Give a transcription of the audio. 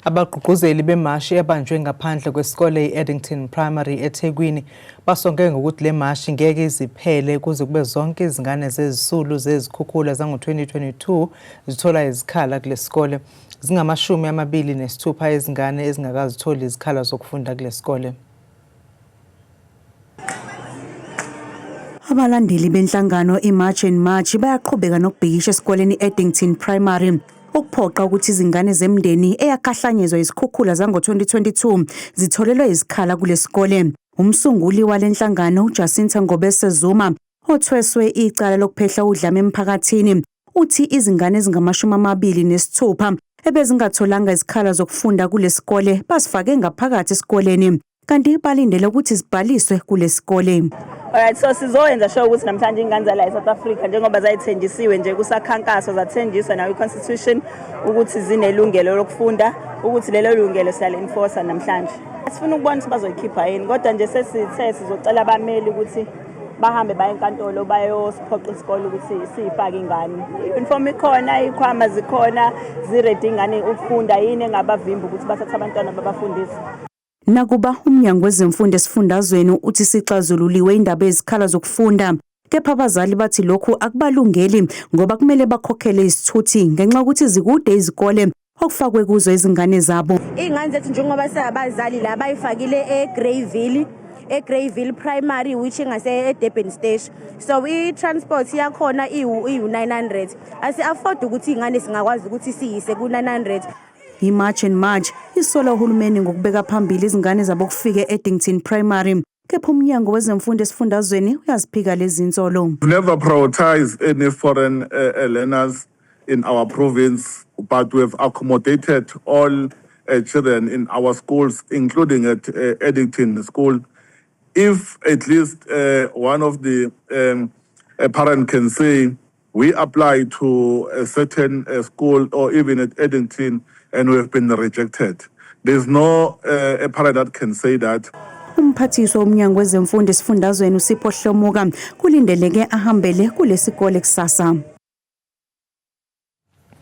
Abagqugquzeli bemashi ebanjwe ngaphandle kwesikole i-Addington Primary eThekwini basonge ngokuthi le mashi ngeke iziphele kuze kube zonke izingane zezisulu zezikhukhula zango-2022 zithola izikhala kule sikole. Zingamashumi 26 izingane ezingakazitholi izikhala zokufunda kule sikole. Abalandeli benhlangano iMarch and March bayaqhubeka nokubhikisha esikoleni i-Addington Primary ukuphoqa ukuthi izingane zemndeni eyakhahlanyezwa izikhukhula zango-2022 zitholelwe izikhala kulesikole. Umsunguli wale nhlangano uJacinta Ngobese Zuma, othweswe icala lokuphehla udlame emphakathini, uthi izingane ezingama-26 ebezingatholanga izikhala zokufunda kulesikole basifake ngaphakathi esikoleni, kanti balindele ukuthi zibhaliswe kulesikole. Alright, so sizoyenza sure ukuthi namhlanje ingane zala eSouth Africa, njengoba zayithenjisiwe nje kusakhankaswa, zathenjiswa nayo i-constitution ukuthi zinelungelo lokufunda, ukuthi lelo lungelo siyali-enforce namhlanje. Sifuna ukubona ukuthi bazoyikhipha yini, kodwa nje sesithe sizocela abameli ukuthi bahambe baye enkantolo bayosiphoqa isikole ukuthi siyifake ingane. I-uniform ikhona, iy'khwama zikhona, zi-ready ingane ukufunda. Yini engabavimba ukuthi bathathe abantwana babafundise? Nakuba umnyango wezemfundo esifundazweni uthi sixazululiwe indaba yezikhala zokufunda, kepha abazali bathi lokhu akubalungeli ngoba kumele bakhokhele izithuthi ngenxa yokuthi zikude izikole okufakwe kuzo izingane zabo. Iy'ngane zethu, njengoba singabazali la, bayifakile eGreyville Primary, which ingase eDurban Station, so i-transport yakhona iwu-900. Asi-afford ukuthi iy'ngane singakwazi ukuthi siyise ku-900. I-March and March isola uhulumeni ngokubeka phambili izingane zabo kufike e-Addington Primary, kepha umnyango wezemfundo esifundazweni uyaziphika lezi nsolo. We've never prioritized any foreign learners in our province, but we've accommodated all children in our schools, including at Addington School. If at least one of the a parent can say, "We apply to a certain school or even at Addington and we have been rejected." There's no a parent that can say that. Umphathiswa womnyango wezemfundo esifundazweni uSipho Hlomuka kulindeleke ahambele kulesikole kusasa.